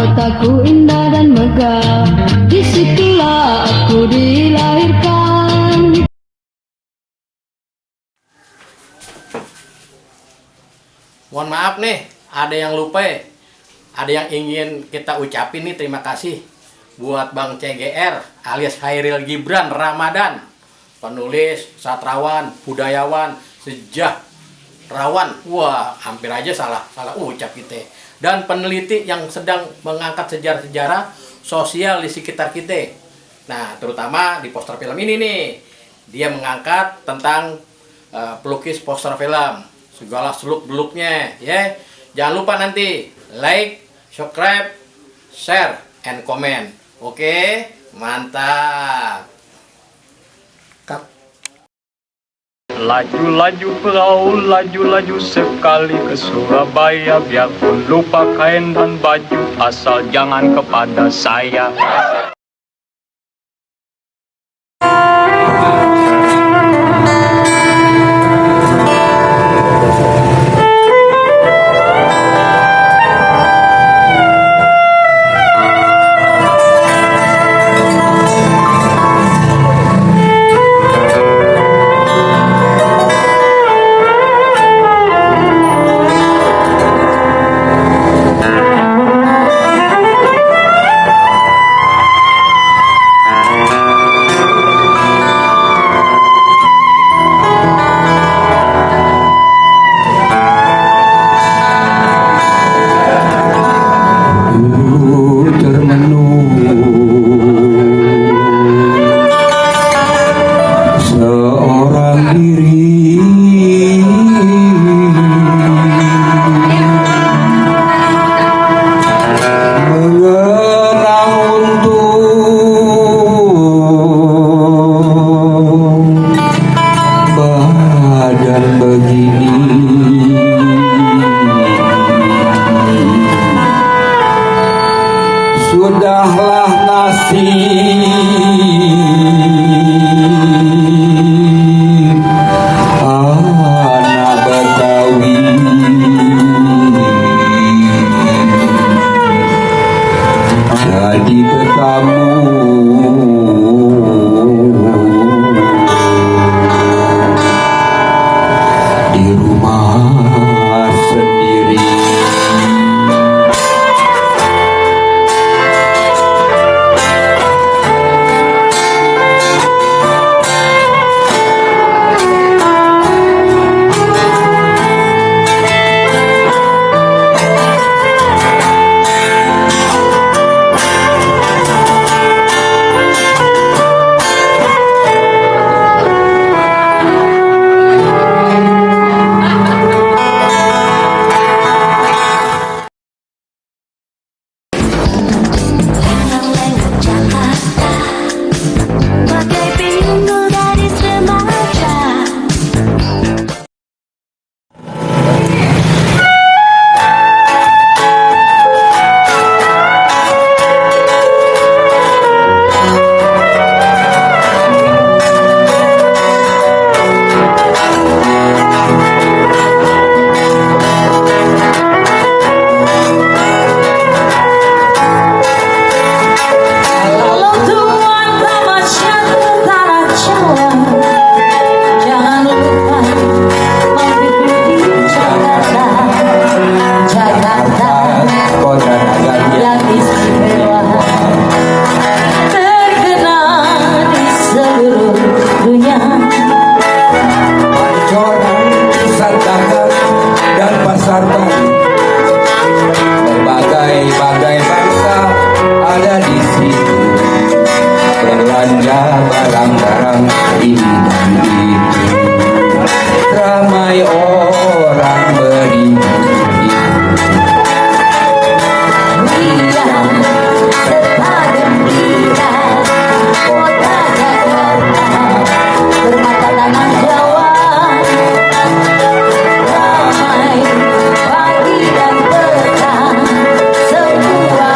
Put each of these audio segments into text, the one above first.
mataku indah dan megah, disitulah aku dilahirkan. Mohon maaf nih, ada yang lupa ya. Ada yang ingin kita ucapin nih terima kasih buat Bang CGR alias Khairil Gibran Ramadan, penulis, sastrawan, budayawan, sejahrawan. Wah, hampir aja salah ucap kita. Dan peneliti yang sedang mengangkat sejarah-sejarah sosial di sekitar kita. Nah, terutama di poster film ini nih, dia mengangkat tentang pelukis poster film, segala seluk-beluknya, ya. Jangan lupa nanti like, subscribe, share, and comment. Oke, mantap. Laju-laju perahu, laju-laju sekali ke Surabaya. Biarpun lupa kain dan baju, asal jangan kepada saya. Sudahlah nasib anak Betawi, jadi tetamu di rumah sendiri. Berbagai bangsa ada di situ, belanja barang-barang ini dan itu, ramai orang beribu-ribu. Ramai pagi dan petang, semua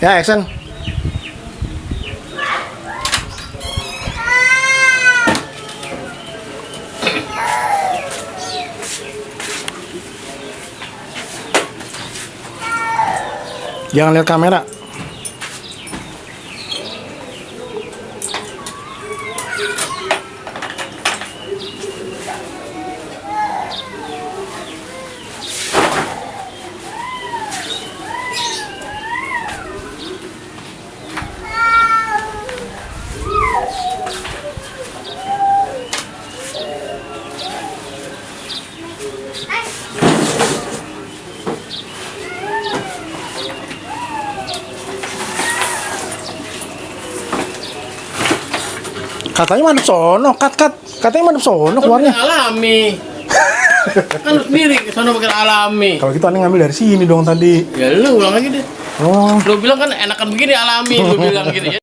Ya, action. Jangan lihat kamera. Katanya madep sono, kat. Katanya madep sono keluarnya. Alami. Kan lu sendiri sono pakai alami. Kalau gitu aneh ngambil dari sini dong tadi. Ya lu ulang lagi deh. Oh. Lu bilang kan enakan begini alami, lu bilang gitu ya.